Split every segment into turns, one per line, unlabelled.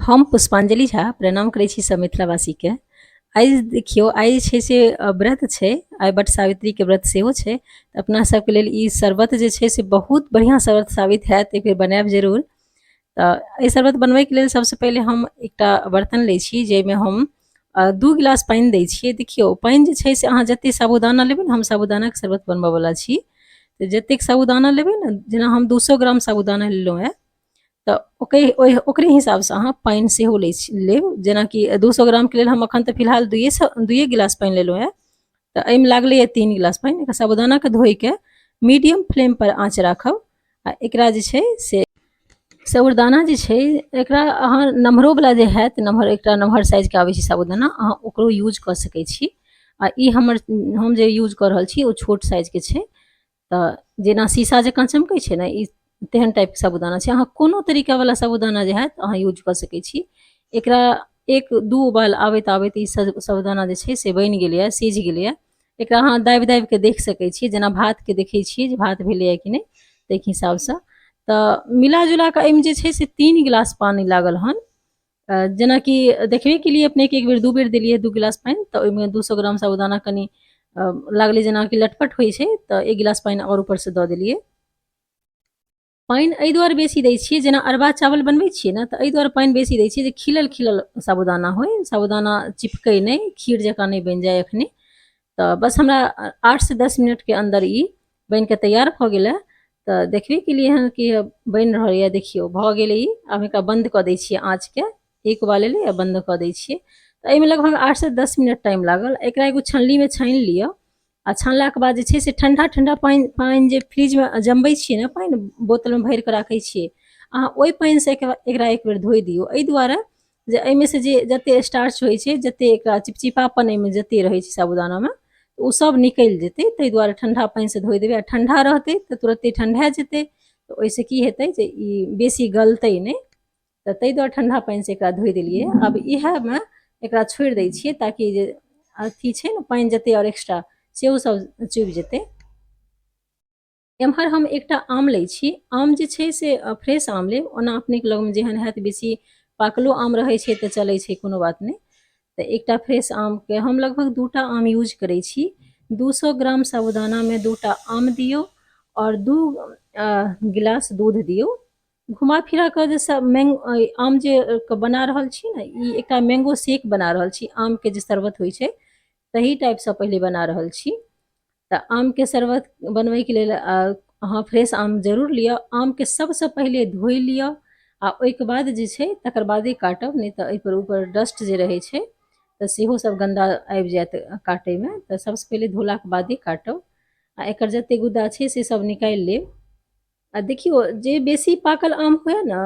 हम पुष्पांजलि झा प्रणाम करै छी सब मिथिलावासीके। आइ देखियौ, आइ जे छै से व्रत छै। आइ वट सावित्रीके व्रत सेहो छै। तऽ अपना सबके लेल ई शरबत जे छै से बहुत बढ़िआँ शरबत साबित हैत। एक बेर बनायब जरूर। तऽ एहि शरबत बनबैके लेल सबसँ पहिले हम एकटा बर्तन लै छी, जाहिमे हम 2 गिलास पानि दै छियै। देखियौ, पानि जे छै से अहाँ जतेक साबुदाना लेबै ने, हम साबुदानाके शरबत बनबऽवला छी, तऽ जतेक साबुदाना लेबै ने, जेना हम 200 ग्राम साबुदाना लेलहुँ हेँ, तऽ ओकरे ओहि ओकरे हिसाबसँ अहाँ पानि सेहो लै छी लेब। जेनाकि 200 ग्रामके लेल हम एखन तऽ फिलहाल दुइए गिलास पानि लेलहुँ हेँ, तऽ एहिमे लागलैए 3 गिलास पानि। एकरा साबुदानाके धोइके मीडियम फ्लेमपर आँच राखब आ एकरा जे छै से साबुदाना जे छै, एकरा अहाँ नम्हरोवला जे हैत, नम्हर, एकटा नम्हर साइजके आबै छै साबुदाना, अहाँ ओकरो यूज कऽ सकै छी। आ ई हमर, हम जे यूज कऽ रहल छी, ओ छोट साइजके छै। तऽ जेना शीशा जकाँ चमकै छै ने, ई तेहन टाइपके साबुदाना छै। अहाँ कोनो तरीकावला साबुदाना जे हैत, अहाँ यूज कऽ सकै छी। एकरा 1-2 उबाल आबैत आबैत ई साबुदाना जे छै से बनि गेलैए, सिझ गेलैए। एकरा अहाँ दाबि दाबि कऽ देख सकै छी, जेना भातके देखै छियै जे भात भेलैए कि नहि, ताहिके हिसाबसँ। तऽ मिला जुला कऽ एहिमे जे छै से 3 गिलास पानि लागल हन। जेनाकि देखबे केलियै अपनेके, एक बेर 2 बेर देलियै 2 गिलास पानि, तऽ ओहिमे 200 ग्राम साबुदाना कनि लागलै जेनाकि लटपट होइ छै, तऽ 1 गिलास पानि आओर ऊपरसँ दऽ देलियै। पानि एहि दुआरे बेसी दै छियै, जेना अरबा चावल बनबै छियै ने, तऽ एहि दुआरे पानि बेसी दै छियै जे खिलल खिलल साबुदाना होइ, साबुदाना चिपकै नहि, खीर जकाँ नहि बनि जाय एखनी। तऽ बस हमरा 8 से 10 मिनटके अन्दर ई बनिके तैयार भऽ गेलै। तऽ देखबे केलियै हन कि बनि रहल यऽ। देखियौ, भऽ गेलै ई। आब एकरा बन्द कऽ दै छियै आँचके। एक उबाल एलै आ बन्द कऽ दै छियै। तऽ एहिमे लगभग 8 से 10 मिनट टाइम लागल। एकरा एगो छलनीमे छानि लिअ आ छानलाके बाद जे छै से ठण्डा ठण्डा पानि, पानि जे फ्रिजमे जमबै छियै ने, पानि बोतलमे भरि कऽ राखै छियै अहाँ, ओहि पानिसँ एकरा एक बेर धोइ दियौ। एहि दुआरे जे एहिमे से जे जते स्टार्च होइ छै, जते एकरा चिपचिपापन एहिमे जते रहै छै साबुदानामे, ओ सब निकलि जेतै। ताहि दुआरे ठण्डा पानिसँ धोइ देबै। आ ठण्डा रहतै तऽ तुरत्ते ठण्डा जेतै, तऽ ओहिसँ की हेतै जे ई बेसी गलतै नहि। तऽ ताहि दुआरे ठण्डा पानिसँ एकरा धोइ देलियै। आब इएहमे एकरा छोड़ि दै छियै, ताकि जे अथी छै ने, पानि जते आओर एक्स्ट्रा सेहो सब चुबि जेतै। एम्हर हम एकटा आम लै छी। आम जे छै से फ्रेश आम लेब। ओना अपनेके लगमे जेहन हैत, बेसी पाकलो आम रहै छै तऽ चलै छै, कोनो बात नहि। तऽ एकटा फ्रेश आमके, हम लगभग 2टा आम यूज करै छी। 200 ग्राम साबुदानामे 2टा आम दियौ आओर 2 गिलास दूध दियौ। घुमा फिरा कऽ जे सब आम जे बना रहल छी ने, ई एकटा मैंगो शेक बना रहल छी। आमके जे शरबत होइ छै, तही टाइपसँ पहिले बना रहल छी। तऽ आमके शरबत बनबैके लेल अहाँ फ्रेश आम जरूर लिअ। आमके सबसँ पहिले धोइ लिअ आ ओहिके बाद जे छै तकर बादे काटब, नहि तऽ एहिपर ऊपर डस्ट जे रहै छै, तऽ सेहो सब गन्दा आबि जायत काटैमे। तऽ सबसँ पहिले धोलाके बादे काटब आ एकर जते गुद्दा छै से सब निकालि लेब। आ देखियौ, जे बेसी पाकल आम हुए ने,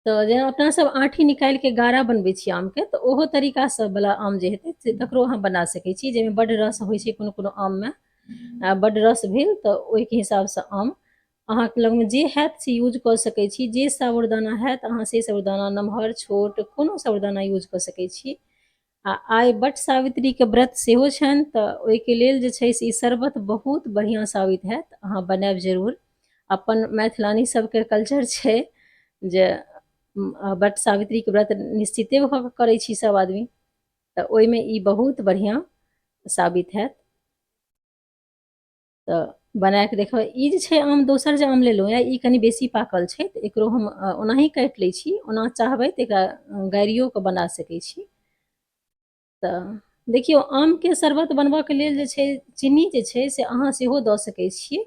तऽ जेना अपना सब आँठी निकालिके गारा बनबै छी आमके, तऽ ओहो तरीकासँ वला आम जे हेतै से तकरो अहाँ बना सकै छी, जाहिमे बड्ड रस होइ छै। कोनो कोनो आममे बड्ड रस भेल, तऽ ओहिके हिसाबसँ आम अहाँके लगमे जे हैत से यूज कऽ सकै छी। जे साबुदाना हैत, अहाँ से साबुदाना, नमहर छोट कोनो साबुदाना यूज कऽ सकै छी। आ आइ वट सावित्रीके व्रत सेहो छनि, तऽ ओहिके लेल जे छै से ई शरबत बहुत बढ़िआँ साबित हैत। अहाँ बनायब जरूर। अपन मैथिलानी सबके कल्चर छै जे वट सावित्रीके व्रत निश्चिते भऽ कऽ करै छी सब आदमी, तऽ ओहिमे ई बहुत बढ़िआँ साबित हैत। तऽ बना कऽ देखबै। ई जे छै आम, दोसर जे आम लेलहुँ यऽ, ई कनि बेसी पाकल छै, तऽ एकरो हम ओनाही काटि लै छी। ओना चाहबै तऽ एकरा गारियो कऽ बना सकै छी। तऽ देखियौ, आमके शरबत बनबऽके लेल जे छै चीनी जे छै से अहाँ सेहो दऽ सकै छियै,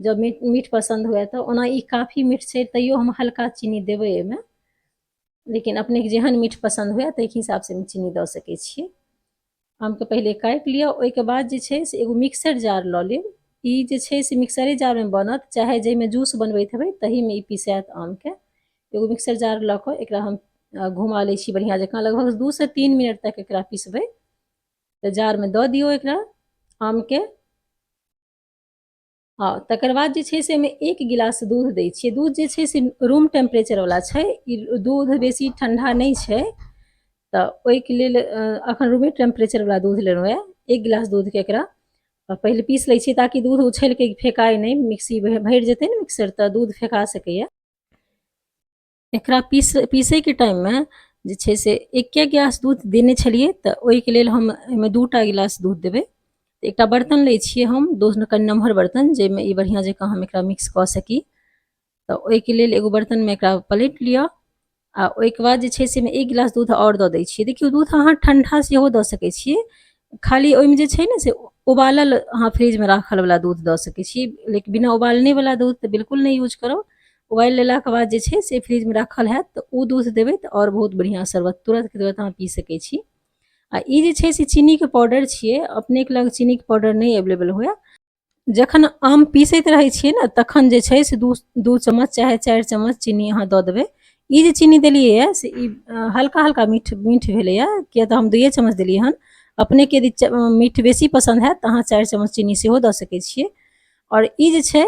जब मीठ मीठ पसन्द हुए तऽ। ओना ई काफी मीठ छै, तैयो हम हल्का चीनी देबै एहिमे, लेकिन अपनेके जेहन मीठ पसन्द हुए, ताहिके हिसाबसँ एहिमे चीनी दऽ सकै छियै। आमके पहिले काटि लिअ। ओहिके बाद जे छै से एगो मिक्सर जार लऽ लेब। ई जे छै से मिक्सरे जारमे बनत, चाहे जाहिमे जूस बनबैत हेबै, तहीमे ई पिसायत आमके। एगो मिक्सर जार लऽ कऽ एकरा हम घुमा लै छी बढ़िआँ जकाँ। लगभग 2 से 3 मिनट तक एकरा पिसबै। तऽ जारमे दऽ दियौ एकरा आमके। हँ, तकर बाद जे छै से एहिमे 1 गिलास दूध दै छियै। दूध जे छै से रूम टेम्परेचरवला छै ई दूध, बेसी ठण्डा नहि छै, तऽ ओहिके लेल अखन रूमे टेम्परेचरवला दूध लेलहुँ यऽ। 1 गिलास दूधके एकरा पहिले पीस लै छियै, ताकि दूध उछलि कऽ फेकाय नहि। मिक्सी भरि जेतै ने मिक्सर, तऽ दूध फेका सकैए। एकरा पीसैके टाइममे जे छै से एके गिलास दूध देने छलियै, तऽ ओहिके लेल हम एहिमे 2टा गिलास दूध देबै। एकटा बर्तन लै छियै हम, दोसर कनि नमहर बर्तन, जाहिमे ई बढ़िआँ जकाँ हम एकरा मिक्स कऽ सकी। तऽ ओहिके लेल एगो बर्तनमे एकरा पलटि लिअ आ ओहिके बाद जे छै से एहिमे 1 गिलास दूध आओर दऽ दै छियै। देखियौ, दूध अहाँ ठण्डा सेहो दऽ सकै छियै, खाली ओहिमे जे छै ने से उबालल अहाँ फ्रिजमे राखलवला दूध दऽ सकै छी, लेकिन बिना उबालनेवला दूध तऽ बिल्कुल नहि यूज करब। उबालि लेलाके बाद जे छै से फ्रिजमे राखल हैत तऽ ओ दूध देबै तऽ आओर बहुत बढ़िआँ शरबत तुरन्तके तुरन्त अहाँ पी सकै छी। आ ई जे छै से चीनीके पाउडर छियै। अपनेके लग चीनीके पाउडर नहि अवेलेबल हुए, जखन आम पीसैत रहै छियै ने, तखन जे छै से 2 चम्मच चाहे 4 चम्मच चीनी अहाँ दऽ देबै। ई जे चीनी देलियै से ई हल्का हल्का मीठ मीठ भेलैए, किया तऽ हम 2 चम्मच देलियै हन। अपनेके यदि मीठ बेसी पसन्द हैत तऽ अहाँ 4 चम्मच चीनी सेहो दऽ सकै छियै। आओर ई जे छै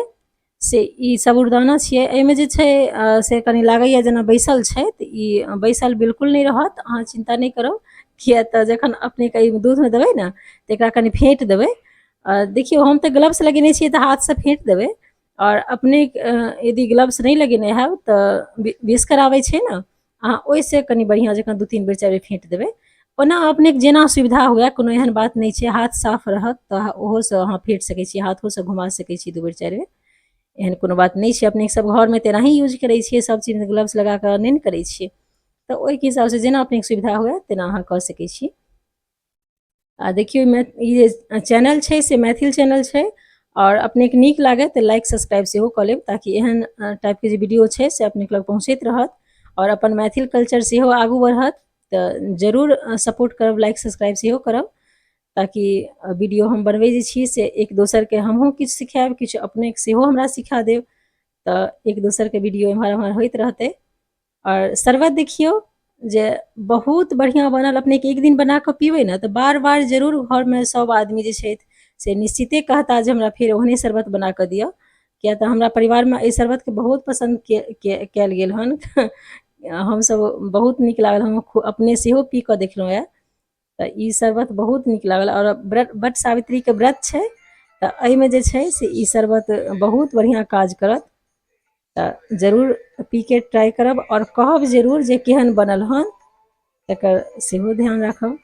से ई साबुदाना छियै। एहिमे जे छै से कनि लागैए जेना बैसल छै, तऽ ई बैसल बिल्कुल नहि रहत, अहाँ चिन्ता नहि करब, किया तऽ जखन अपनेके एहिमे दूधमे देबै ने तऽ एकरा कनि फेँट देबै। देखियौ, हम तऽ ग्लव्स लगेने छियै तऽ हाथसँ फेँट देबै, आओर अपने यदि ग्लव्स नहि लगेने हैब तऽ विस्कर आबै छै ने, अहाँ ओहिसँ कनि बढ़िआँ जकाँ 2-3 बेर 4 बेर फेँट देबै। ओना अपनेके जेना सुविधा हुए, कोनो एहन बात नहि छै, हाथ साफ रहत तऽ ओहोसँ अहाँ फेँट सकै छी, हाथोसँ घुमा सकै छी 2 बेर 4 बेर, एहन कोनो बात नहि छै। अपनेके सब घरमे तऽ एनाही यूज करै छियै, सब चीजमे ग्लव्स लगा कऽ नहि ने करै छियै, तऽ ओहिके हिसाबसँ जेना अपनेके सुविधा हुए तेना अहाँ कऽ सकै छी। आ देखियौ, ई जे चैनल छै से मैथिल चैनल छै, आओर अपनेके नीक लागै तऽ लाइक सब्सक्राइब सेहो कऽ लेब, ताकि एहन टाइपके जे वीडियो छै से अपनेके लग पहुँचैत रहत आओर अपन मैथिल कल्चर सेहो आगू बढ़त। तऽ जरूर सपोर्ट करब, लाइक सब्सक्राइब सेहो करब, ताकि वीडियो हम बनबै जे छी से एक दोसरके हमहूँ किछु सिखायब, किछु अपनेके सेहो हमरा सिखा देब, तऽ एक दोसरके वीडियो एम्हर एम्हर होइत रहतै। आओर शरबत देखियौ जे बहुत बढ़िआँ बनल। अपनेके एक दिन बना कऽ पीबै ने तऽ बार बार जरूर घरमे सब आदमी जे छथि से निश्चिते कहता जे हमरा फेर ओहने शरबत बना कऽ दिअ, किया तऽ हमरा परिवारमे एहि शरबतके बहुत पसन्द कयल गेल हन। हमसब बहुत नीक लागल, हम अपने सेहो पी कऽ देखलहुँ हँ, तऽ ई शरबत बहुत नीक लागल। आओर व्रत, वट सावित्रीके व्रत छै, तऽ एहिमे जे छै से ई शरबत बहुत बढ़िआँ काज करत। तऽ जरूर पी के ट्राइ करब आओर कहब जरूर जे केहन बनल हन, तकर सेहो ध्यान राखब।